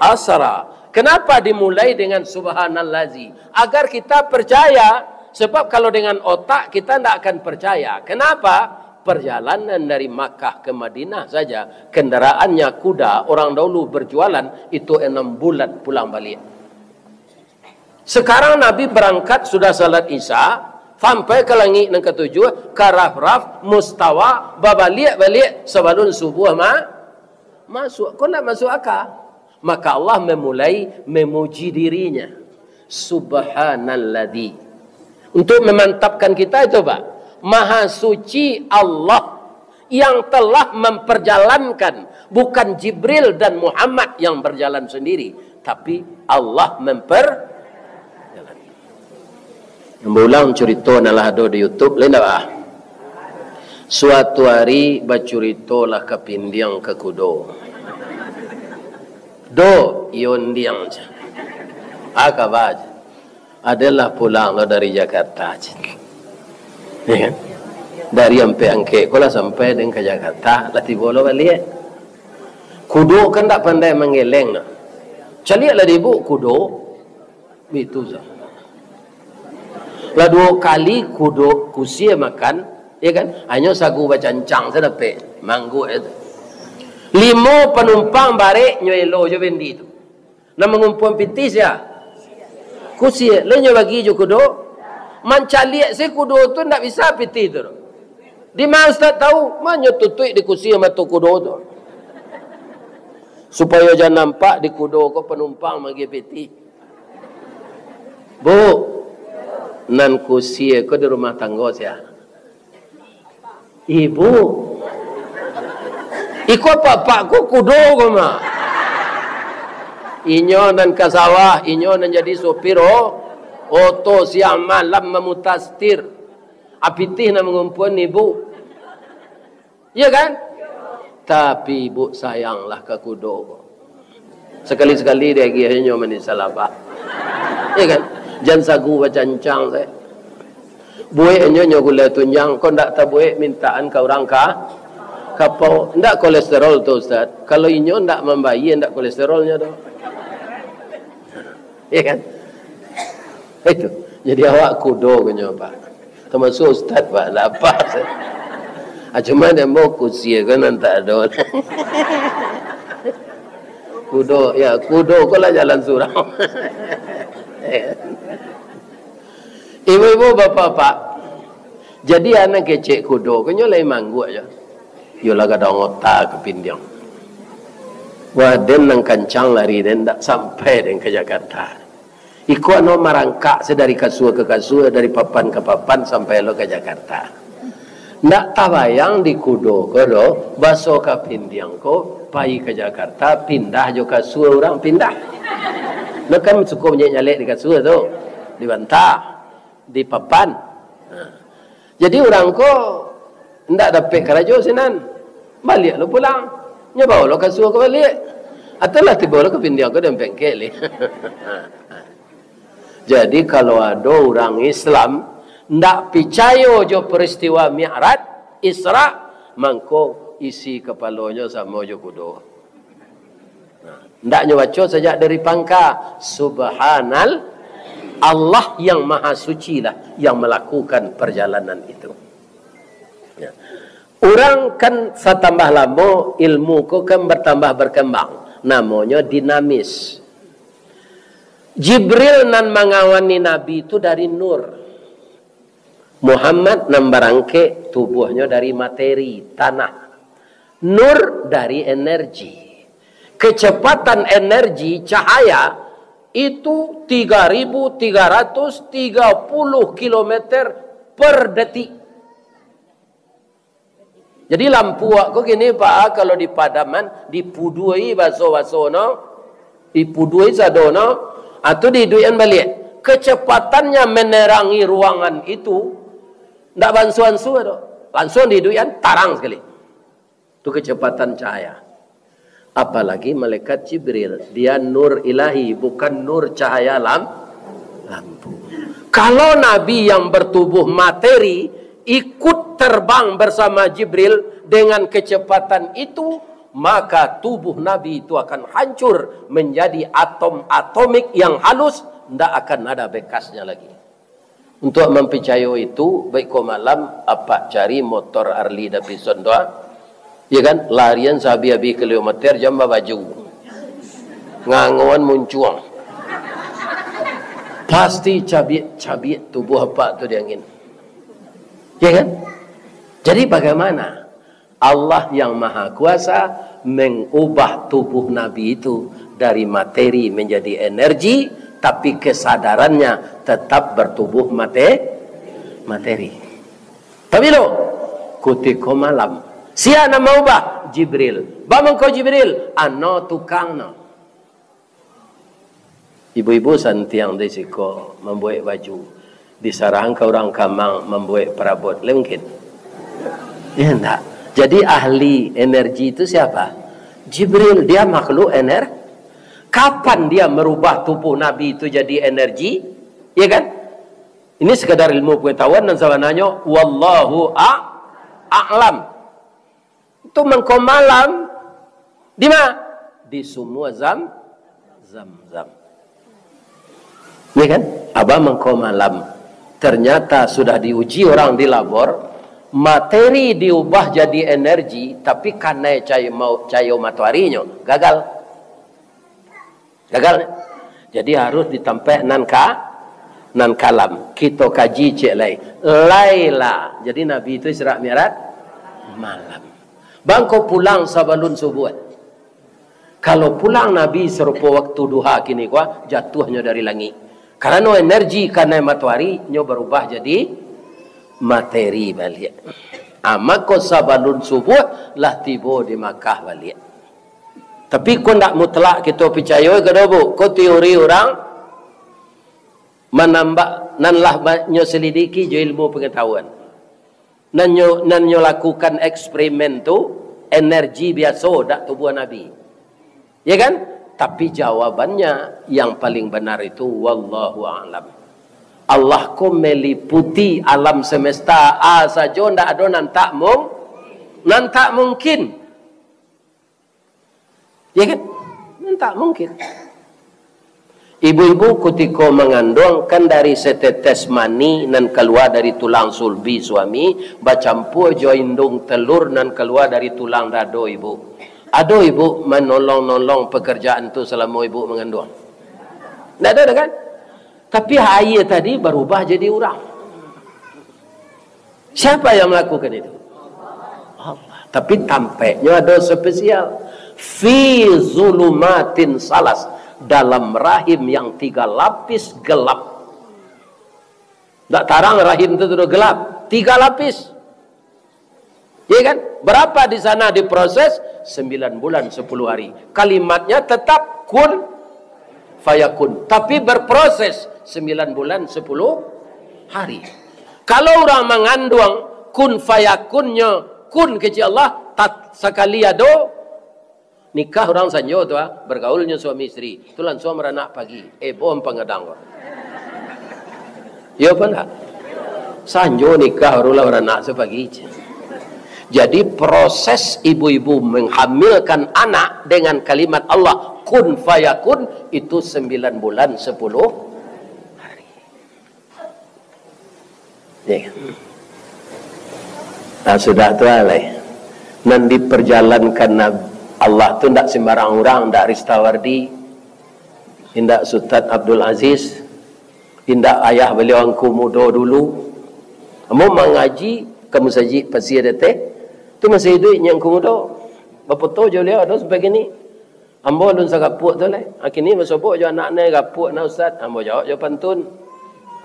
asra. Kenapa dimulai dengan subhanalladzi? Agar kita percaya. Sebab kalau dengan otak, kita ndak akan percaya. Kenapa? Perjalanan dari Makkah ke Madinah saja, kendaraannya kuda, orang dahulu berjualan, itu enam bulan pulang balik. Sekarang Nabi berangkat sudah salat Isya, sampai ka langik nan katujuah, ka Rafraf, Mustawa, babaliak-baliak sabalun subuah ma-, masuk. Ko ndak masuk aka? Maka Allah memulai memuji dirinya. Subhanalladzi. Untuk memantapkan kita itu, Pak. Maha suci Allah yang telah memperjalankan, bukan Jibril dan Muhammad yang berjalan sendiri, tapi Allah memper-, Baulang curito nan lah ado di YouTube, lain dak, ah? Suatu hari bacuritolah kapindiang ka kudo. "Do, iyo ndiang," ceh. "A kaba?" ceh. "Aden lah pulang lo dari Jakarta," ceh. Ya kan? Dari Ampek Angkek ko lah sampai den ka Jakarta, lah tibo lo baliak. Kudo kan dak pandai manggeleng nah. Caliaklah di ibu kudo. Bitu sa. Lah duo kali kudo kusia makan, ya kan? Hanyo sagu bacancang sa dapek, mangguak itu. Limo panumpang barek nyo elo jo bendi tu. Nan mangumpuan pitih sia? Kusia. Lai nyo bagi jo kudo? Mancaliak se kudo tu ndak bisa pitih tu. Di ma ustaz tahu? Ma nyo tutuik di kusia mato kudo tu. Supayo jan nampak di kudo ko panumpang maagiah pitih. Bu, nan kusia ko di rumah tanggo sia? Ibu. Iko apak-apak ko kudo ko mah. Inyo nan ka sawah, inyo nan jadi sopir, oh, oto siang malam mamuta setir. Apitih nan mangumpuan ibu. Iya kan? Tapi ibu sayanglah ka kudo ko. Sakali-sakali diagiahnyo manih salabah. Iya kan? Jan sagu bacancang sae. Bueknyo nyo gulai tunjang, kok ndak tabuek mintaan ka urang ka kapau. Ndak kolesterol tu, Ustaz. Kalau inyo ndak mambayia, ndak kolesterolnyo tu. Iya kan? Itu. Jadi awak kudo ko nyo, Pak. Tamasuak ustaz, Pak, ndak apa. Ah, cuma dia mau kusia kan nan tak ada. Kudo, ya, kudo ko lah jalan surau. Ibu-ibu, bapak-bapak, jadi anak kecek kudo ko nyo lai mangguak jo. Yo lah gadang ota kapindiang. Wah, den nan kancang lari den, ndak sampai den ka Jakarta. Iko ano marangkak se dari kasua ka kasua, dari papan ka papan, sampai lo ka Jakarta. Ndak tabayang di kudo ko do, baso kapindiang ko, pai ka Jakarta, pindah jo kasua urang pindah. Lo kan suko manyalek-nyalek di kasua tu, di banta, di papan. Nah. Jadi urang ko ndak dapek karajo sinan. Baliak lo pulang. Nyo bao lo kasua ko baliak. Atau lah tibo lo kapindiang ko dalam bengkel. Jadi, kalau ado urang Islam ndak picayo jo peristiwa Mi'raj, Isra, mangko isi kapalonyo samo jo kudo. Nah, ndak nyo baco sajak dari pangka, Subhanal, Allah yang Maha Suci lah yang melakukan perjalanan itu. Ya. Urang kan satambah lamo, ilmu ko kan bertambah berkembang. Namonyo dinamis. Jibril nan mangawani Nabi tu dari nur. Muhammad nan barangkek tubuahnyo dari materi, tanah. Nur dari energi. Kecepatan energi cahaya itu tiga ribu tiga ratus tiga puluh kilometer per detik. Jadi lampu awak ko kini, Pak, kalau dipadaman, dipudui baso-baso no, dipudui sado no, atau diiduikan baliak. Kecepatannya menerangi ruangan itu, ndak bansuan-suan doh. Langsung diiduikan, tarang sekali. Itu kecepatan cahaya. Apalagi malaikat Jibril, dia nur ilahi, bukan nur cahaya lam-, lampu. Kalau Nabi yang bertubuh materi ikut terbang bersama Jibril dengan kecepatan itu, maka tubuh Nabi itu akan hancur menjadi atom-atomik yang halus, ndak akan ada bekasnya lagi. Untuak mampicayo itu, baiko malam, apak cari motor Harley Davidson tu, ah. Ya kan? Larian sahabih-habih kilometer, jan babaju. Ngangoan muncuang. Pasti cabiak-cabiak tubuh apak tu di angin. Ya kan? Jadi bagaimana? Allah yang Maha Kuasa mengubah tubuh Nabi itu dari materi menjadi energi, tapi kesadarannya tetap bertubuh mate-, materi. Tapi lo, kutiko malam, sia nan maubah? Jibril. Ba mangko Jibril, ano tukang no. Ibu-ibu santiang di siko mambuek baju, disarahkan ka urang kamang mambuek parabot, lai mungkin? Ya, ndak. Jadi ahli energi itu siapa? Jibril, dia makhluk ener-, kapan dia merubah tubuh Nabi itu jadi energi? Ya kan? Ini sekadar ilmu pengetahuan dan sabananyo, wallahu a-, a'lam. Tu mangko malam, di ma? Di sumua Zam-, Zam-Zam. Ya kan? Abah mangko malam. Ternyata sudah diuji orang di labor, materi diubah jadi energi, tapi kanai cayo mau-, cayo matoarinyo, gagal. Gagal, kan? Jadi harus di tampek nan ka, nan kalam. Kito kaji ciek lai. Laila. Jadi Nabi tu Isra Mi'raj malam. Bangko pulang sabalun subuah. Kalau pulang Nabi sarupo waktu duha kini ko, jatuahnyo dari langik. Karano energi kanai matoari, nyo barubah jadi materi baliak. Ah, mako sabalun subuah lah tibo di Makkah baliak. Tapi ko ndak mutlak kito picayo ka do, Bu. Ko teori urang manambah, nan lah ba-, nyo selidiki jo ilmu pengetahuan. Nan nyo, nan nyo lakukan eksperimen tu, energi biaso dak tubuah Nabi. Ya kan? Tapi jawabannya yang paling benar itu, wallahu a'lam. Allah ko meliputi alam semesta A sajo, ndak ado nan tak mung-, nan tak mungkin. Ya kan? Nan tak mungkin. Ibu-ibu kutiko manganduang, kan dari setetes mani nan kalua dari tulang sulbi suami, bacampua jo induang telur nan kalua dari tulang dado ibu. Ado ibu manolong-nolong pekerjaan tu salamo ibu manganduang? Ndak ado doh, kan? Tapi aia tadi barubah jadi urang. Siapa yang melakukan itu? Allah. Tapi tampeknyo ado spesial. Fi zulumatin salas, dalam rahim yang tiga lapis gelap. Ndak tarang rahim tu, tu gelap. Tiga lapis. Ya kan? Berapa di sana diproses? Sembilan bulan, sepuluh hari. Kalimatnya tetap kun fayakun. Tapi berproses sembilan bulan, sepuluh hari. Kalau urang manganduang, kun fayakunnyo, kun kecek Allah, tat-, sakali ado, nikah urang sanjo tu, ah, bergaulnyo suami isteri. Tu lansuang baranak pagi. Eh, bohong pangadang ko. Iyo apa ndak? Sanjo nikah, barulah baranak sapagi. Jadi, proses ibu-ibu menghamilkan anak dengan kalimat Allah, kun fayakun, itu sembilan bulan, sepuluh hari. Ya. Nah, sudah tu lah. Nan diperjalankan Nab-, Allah tu ndak sembarang urang, ndak Ristawardi, indak Ustaz Abdul Aziz, indak ayah baliau Angku Mudo dulu. Ambo mangaji ka Masajik Pasia Dateh, tu masih iduik nyo Angku Mudo. Bafoto jo baliau, ado sampai kini. Ambo alun sagapuak tu lai. Kini basobok jo anak nan gapuak nah, Ustaz. Ambo jawab jo pantun.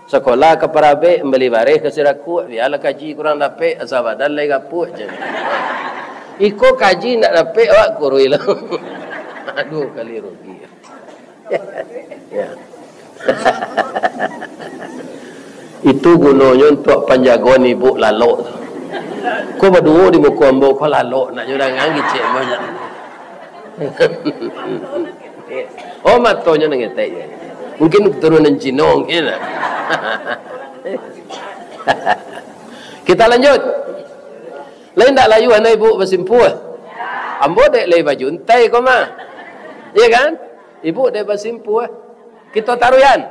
Sakolah ka Parabek, mambali bareh ka Sirakuak, bialah kaji kurang dapek, asa badan lai gapuak, jar. Iko kaji ndak dapek, awak kuruih lah. Aduh, kali rugi. Ya. Itu gunonyo untuak panjagoan ibu lalok tu. Ko baduo di muko ambo, ko lalok, nak nyo dangang kicek banyak. Oh, matonyo nan ketek je. Mungkin keturunan Cino mungkin. Kita lanjut. Lain ndak layuah nah ibu basimpuah? Ambo dek lai bajuntai ko mah. Iya kan? Ibu dek basimpuah. Kito taruihan.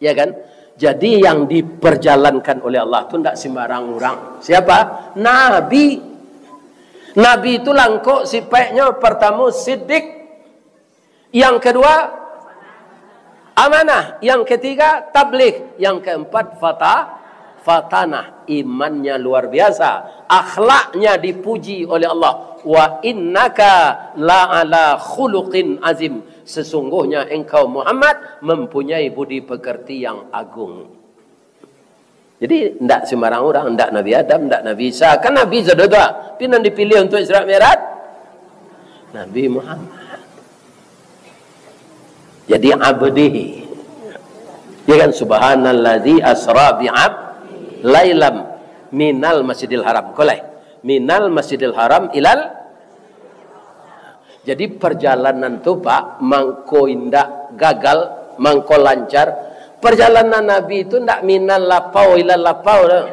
Ya kan? Jadi yang diperjalankan oleh Allah tu ndak sembarang urang. Siapa? Nabi. Nabi itu langkok sipaiknyo, pertamo sidik, yang kedua amanah, yang ketiga tabligh, yang keempat fata-, fatanah. Imannya luar biasa, akhlaknya dipuji oleh Allah. Wa innaka la ala khuluqin azim. Sesungguhnya engkau Muhammad mempunyai budi pekerti yang agung. Jadi, ndak sembarang urang, ndak Nabi Adam, ndak Nabi Isa. Kan Nabi sudah tu, tapi nan dipilih untuk Isra Mi'raj, Nabi Muhammad. Jadi, abdihi. Ya kan, subhanallazi asra bi ab-, lailam minal masjidil haram. Kolai. Minal masjidil haram ilal. Jadi, perjalanan tu, Pak, mangko indak gagal, mangko lancar. Perjalanan Nabi tu ndak minal lapau ilal lapau doh.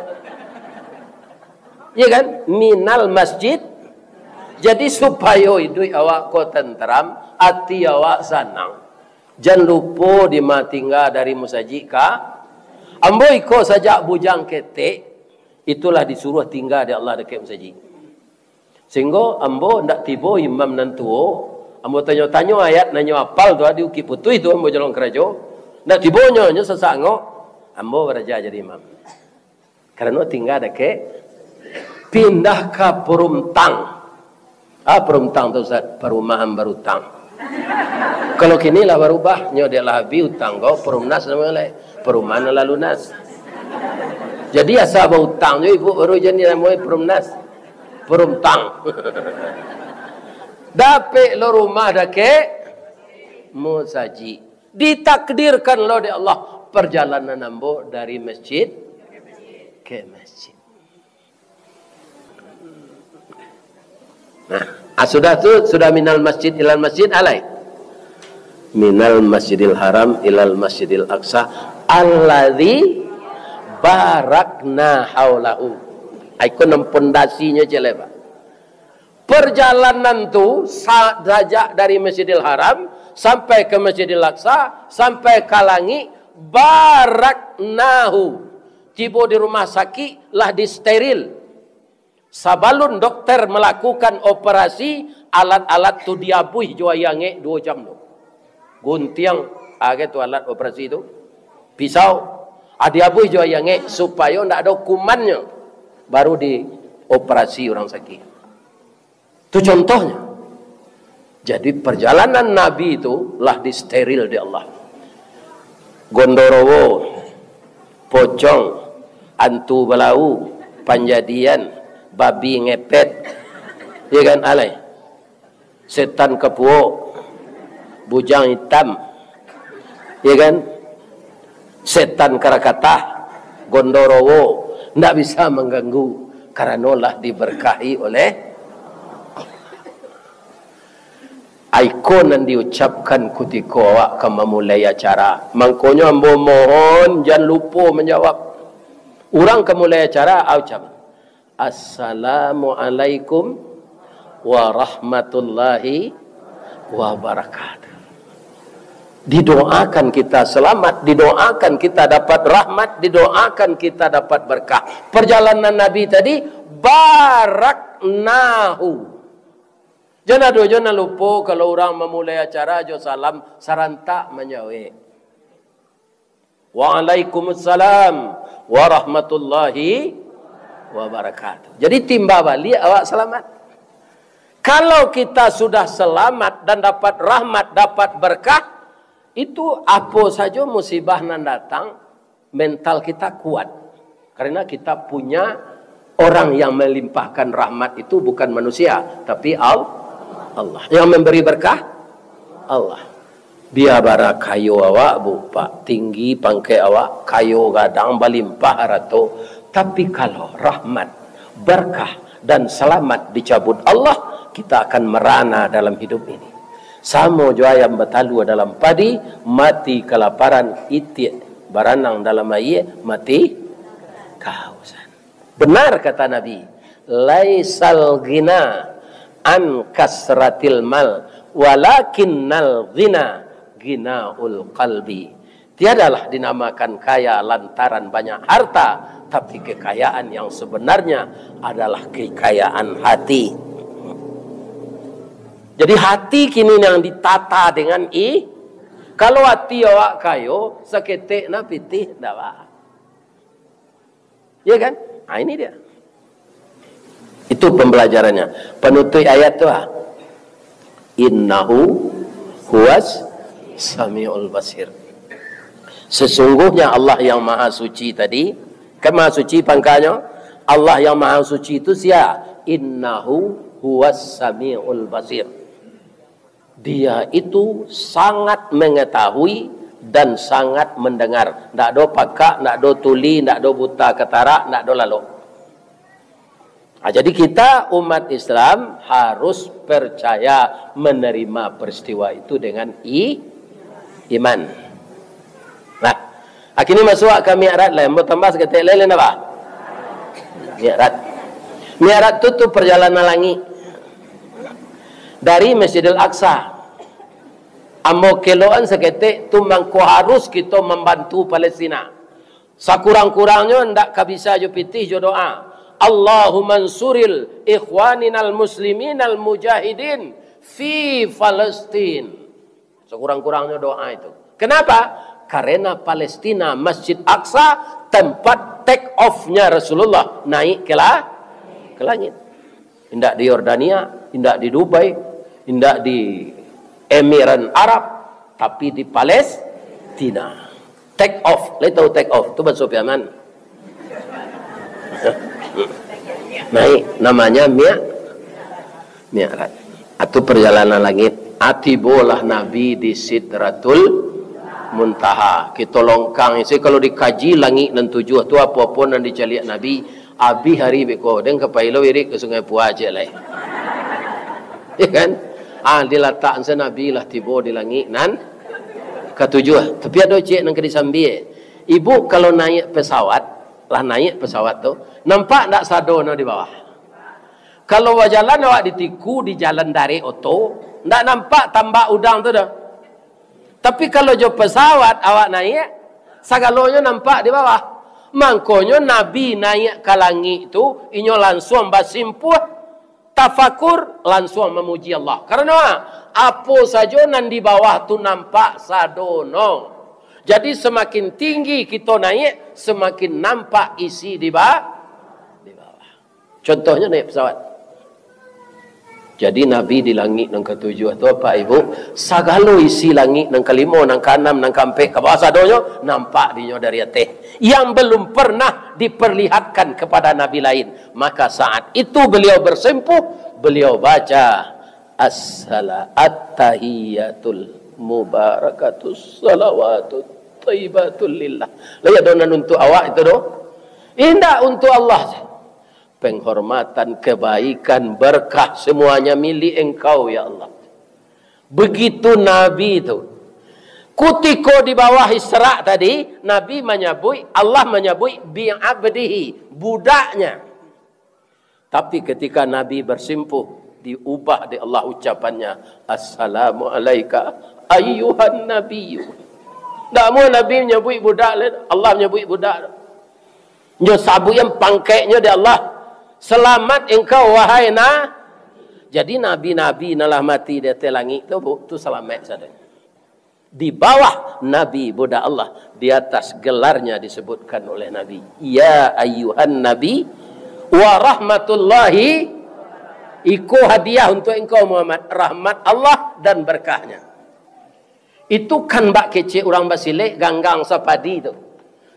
Iya kan? Minal masjid. Jadi, supayo iduik awak ko tenteram, ati awak sanang. Jan lupo di ma tingga dari musajik ka. Ambo iko sajak bujang ketek, itulah disuruah tingga dek Allah dakek musajik. Sehingga ambo ndak tibo imam nan tuo, Ambo tanyo-tanyo ayat nan nyo apal tu, di Bukik Putuih tu ambo jalon karajo. Ndak tibonyo, nyo sasak angok, ambo baraja jadi imam. Karano tingga dakek, pindah ka Perumtang. Ah, Perumtang tu, Ustaz, perumahan barutang. Kalau kini lah barubah, nyo dek lah habih utang ko, Perumnas namo lai, perumahan lah lunas. Jadi asa bautang jo ibu baru jadi namo Perumnas. Perumtang. Dapek lo rumah dakek musajik. Ditakdirkan lo dek Allah perjalanan ambo dari masjid ke masjid. Nah, ah, sudah tu, sudah minal masjid ilal masjid, alai. Minal Masjidil Haram ilal Masjidil Aqsa alladzi barakna haulahu. Ai, ko nan pondasinyo ciek lai, Pak. Perjalanan tu sa-, sajak dari Masjidil Haram sampai ke Masjidil Aqsa, sampai ka langik, baraknahu. Tibo di rumah sakik, lah disteril. Sabalun dokter malakukan operasi, alat-alat tu diabuih jo aia angek duo jam tu. Guntiang, ah, gitu alat operasi tu. Pisau, ah, diabuih jo aia angek supayo ndak ado kumannyo. Baru dioperasi urang sakik. Tu contohnyo. Jadi, perjalanan Nabi tu lah disteril dek Allah. Gondorowo, pocong, antu balau, panjadian, babi ngepet, ya kan, alai? Setan kapuok, bujang itam, ya kan? Setan karakatah, gondorowo, ndak bisa mangganggu, karano lah diberkahi oleh Allah. Ai ko nan diucapkan kutiko awak ka mamulai acara. Mangkonyo ambo mohon, jan lupo manjawab. Urang ka mulai acara, a ucap, "Assalamualaikum warahmatullahi wabarakatuh." Didoakan kita selamat, didoakan kita dapat rahmat, didoakan kita dapat berkah. Perjalanan Nabi tadi, baraknahu. Jan ado juo nan lupo, kalau urang mamulai acara jo salam, sarantak manjawek. "Waalaikumsalam warahmatullahi wabarakatuh." Jadi, timba baliak awak salamat. Kalau kita sudah selamat dan dapat rahmat, dapat berkah, itu apo sajo musibah nan datang, mental kita kuat. Karena kita punya orang yang melimpahkan rahmat itu bukan manusia, tapi Al-, Allah. Yang memberi berkah, Allah. Bia bara kayo awak, Bu, Pak, tinggi pangkek awak, kayo gadang, balimpah harato, tapi kalau rahmat, berkah, dan selamat dicabut Allah, kita akan merana dalam hidup ini. Samo jo ayam batalua dalam padi, mati kalaparan, itiak baranang dalam aia, mati kahausan. Benar kata Nabi, "Laisal ghina an kasratil mal, walakinnal ghina ghinaul qalbi." Tiadalah dinamakan kaya lantaran banyak harta, tapi kekayaan yang sebenarnya adalah kekayaan hati. Jadi, hati kini yang ditata dengan i-, kalau hati awak kayo, saketek nah pitih, ndak ba. Ya kan? Ah, ini dia. Itu pembelajarannya. Penutup ayat tu, ah. "Innahu huwas samiul basir." Sesungguhnya Allah yang Maha Suci tadi, kan Maha Suci pangkanyo, Allah yang Maha Suci itu sia? "Innahu huwas samiul basir." Dia itu sangat mengetahui dan sangat mendengar. Ndak ado pakak, ndak ado tuli, ndak ado buta katarak, ndak ado lalok. Ah, jadi kita umat Islam harus percaya menerima peristiwa itu dengan i-, iman. Nah, kini masuak ka Mi'raj lai, ambo tambah saketek lai, lain apa? Mi'raj. Mi'raj tu, tu perjalanan langik. Dari Masjidil Aqsa. Ambo keloan saketek tu mangko harus kito mambantu Palestina. Sakurang-kurangnyo ndak ka bisa jo pitih jo doa. Allahumma ansuril ikhwaninal musliminal mujahidin Fi Palestin. Sekurang-kurangnyo doa itu. Kenapa? Karena Palestina, Masjid Aqsa, tempat take off-nya Rasulullah naik ke la-, ke langit. Indak di Yordania, indak di Dubai, indak di Emirat Arab, tapi di Palestina. Take off, lai tahu take off? Tu bahaso Piaman. Naik, namanya mia-, mi'raj. Atau perjalanan langit. Ah, tibolah Nabi di Sidratul Muntaha. Kito longkang isi, kalau dikaji langik nan tujuah tu, apo-apo nan dicaliak Nabi, abih hari beko, den ka pai lo irik ka Sungai Pua ciek lai. Ya kan? Ah, dilatak se Nabi lah tibo di langik nan katujuah. Tapi ado ciek nan ka disambiak. Ibu, kalau naik pesawat, lah naik pesawat tu, nampak ndak sadono di bawah? Kalau bajalan awak di tiku, di jalan darek oto, ndak nampak tambak udang tu doh. Tapi kalau jo pesawat awak naik, sagalonyo nampak di bawah. Mangkonyo Nabi naik ka langik tu, inyo lansuang basimpuah, tafakur, lansuang mamuji Allah. Karano apo sajo nan di bawah tu nampak sadono. Jadi, semakin tinggi kito naik, semakin nampak isi di ba-, di bawah. Contohnyo naik pesawat. Jadi, Nabi di langik nan katujuah tu, Bapak Ibu, sagalo isi langik nan kalimo, nan kaanam, nan kaampek, ka bawah sadonyo, nampak dinyo dari ateh. Yang belum pernah diperlihatkan kepada nabi lain. Maka saat itu beliau bersimpuh, beliau baca, "Assala-, attahiyatul mubarakatus salawatut thayyibatul lillah." Lai ado nan untuak awak itu doh? Indak, untuak Allah. Penghormatan, kebaikan, berkah, semuanya milik Engkau, ya Allah. Begitu Nabi tu. Kutiko di bawah Isra tadi, Nabi manyabuik, Allah manyabuik bi abdihi, budaknya. Tapi ketika Nabi bersimpuh, diubah dek Allah ucapannya, "Assalamu alaika ayyuhan nabiyyu." Ndak amuah Nabi manyabuik budak lain, Allah manyabuik budak. Nyo sabuik an pangkeknyo dek Allah, "Selamat engkau, wahai Na." Jadi, nabi-nabi nan lah mati di ateh langik tu, Bu, tu salamaik sadonyo. Di bawah Nabi budak Allah, di atas gelarnya disebutkan oleh Nabi, "Ya ayyuhan Nabi wa rahmatullahi." Iko hadiah untuk engkau, Muhammad, rahmat Allah dan berkahnya. Itu kan bak kecek urang basilek ganggang sapadi tu.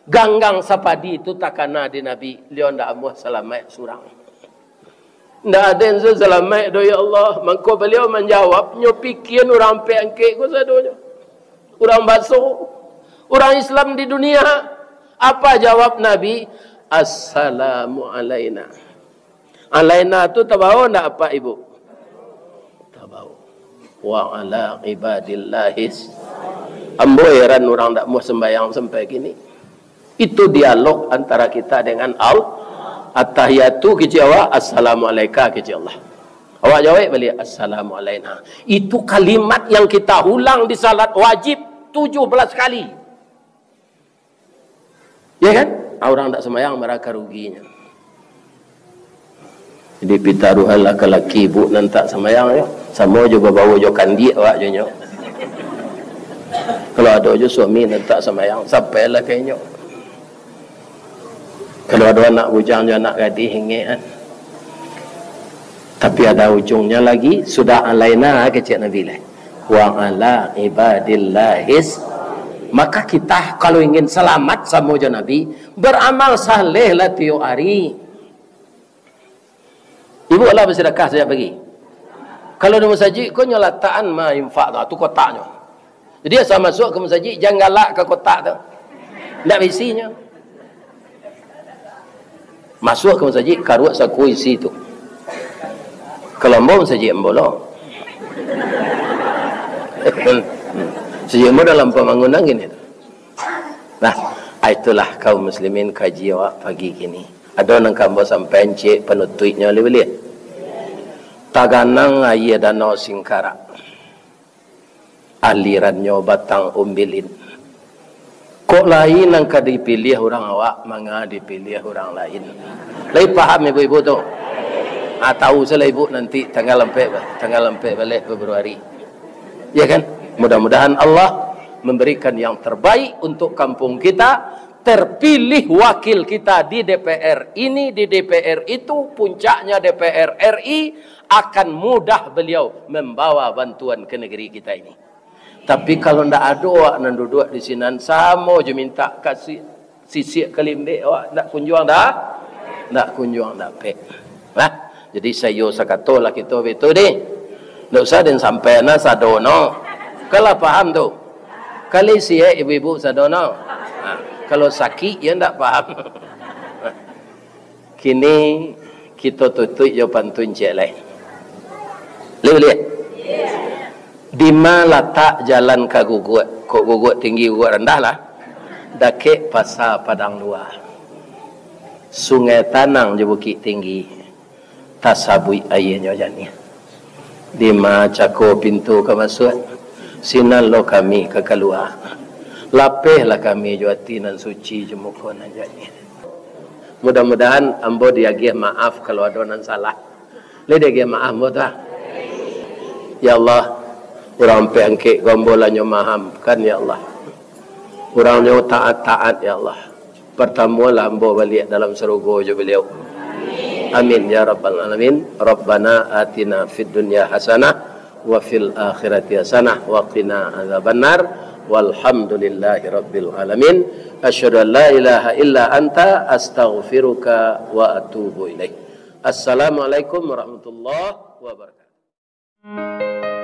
Ganggang sapadi tu takana di Nabi, baliau ndak amuah salamaik surang. Ndak ado nan salamaik doh, ya Allah. Mangko baliau manjawab, nyo pikian urang ampek angkek ko sadonyo. Urang baso. Urang Islam di dunia. Apa jawab Nabi? "Assalamu alaina." Alaina tu tabao ndak, Apak Ibu? Tabao. "Wa ala ibadillahis." Ambo heran urang ndak amuah sumbayang sampai kini. Itu dialog antara kita dengan Al-, Attahiyatu kecek awak, Assalamu alaika kecek Allah. Awak jawab baliak, "Assalamu alaina." Itu kalimat yang kita ulang di salat wajib tujuh belas kali. Ya kan? Ah, urang ndak sumbayang, bara ka ruginyo. Jadi, pitaruahlah ka laki ibu nan tak sambayang, yo. Samo jo babawo jo kandiak awak jo nyo. Kalau ado jo suami nan tak sambayang, sampailah ka inyo. Kalau ado anak bujang jo anak gadih, ingek, kan. Tapi ada ujungnya lagi, sudah alaina, kecek Nabi lah. "Wa ala ibadillahis." Maka kita kalau ingin selamat samo jo Nabi, beramal saleh lah tiok hari. Ibu alah basadakah sajak pagi. Kalau di masajik ko nyo latakan ma infak tu, tu kotaknyo. Jadi asa masuak ka masajik, jan galak ka kotak tu. Ndak baisinyo. Masuak ka masajik, karuak saku isi tu. Kalau ambo masajik ambo lo. Masajik ambo dalam pambangunan kini tu. Nah, itulah kaum muslimin kaji awak pagi kini. Ado nan ka ambo sampaian ciek panutuiknyo lai buliah. Taganang aia Danau Singkarak. Alirannyo Batang Umbilin. Kok lai nan ka dipiliah urang awak, manga dipiliah urang lain? Lai paham ibu-ibu tu? Ah, tahu salah ibu nanti tanggal ampek, tanggal ampek baleh Februari. Ya kan? Mudah-mudahan Allah memberikan yang terbaik untuk kampung kita, terpilih wakil kita di D P R ini, di D P R itu, puncaknya D P R R I, akan mudah beliau membawa bantuan ke negeri kita ini. Tapi kalau ndak ado awak nan duduak di sinan, samo jo minta kasih sisiak kalimbik, awak ndak kunjuang da-, ndak kunjuang dapek. Nah, jadi sayo sakato lah kito bitu deh. Ndak usah den sampaian lah sadono. Kalau paham tu. Kalau siek ibu-ibu sadono. Nah, kalau sakik, yo ndak paham. Kini kito tutuik jo pantun ciek lai. Lai buliah? Dima latak jalan ka Guguak? Kok Guguak tinggi, Guguak randah lah. Dakek Pasa Padang Lua. Sungai Tanang jo Bukik Tinggi. Tasabuik aianyo janiah. Dima cako pintu ka masuak, sinan lo kami ka kalua. Lapehlah kami jo ati nan suci, jo muko nan janiah. Mudah-mudahan ambo diagiah maaf kalau ado nan salah. Lai diagiah maaf ambo tu, ah? Ya Allah, urang Ampek Angkek ko ambo lah nyo maafkan, ya Allah. Urang nyo taat-taat, ya Allah. Partamuanlah ambo baliak dalam sarugo jo baliau. Amin ya rabbal alamin. Rabbana atina fid dunya hasanah wa fil akhirati hasanah wa qina adzabannar. Walhamdulillahi rabbil alamin. Asyhadu an la ilaha illa anta, astaghfiruka wa atubu ilaik. Assalamualaikum warahmatullahi wabarakatuh.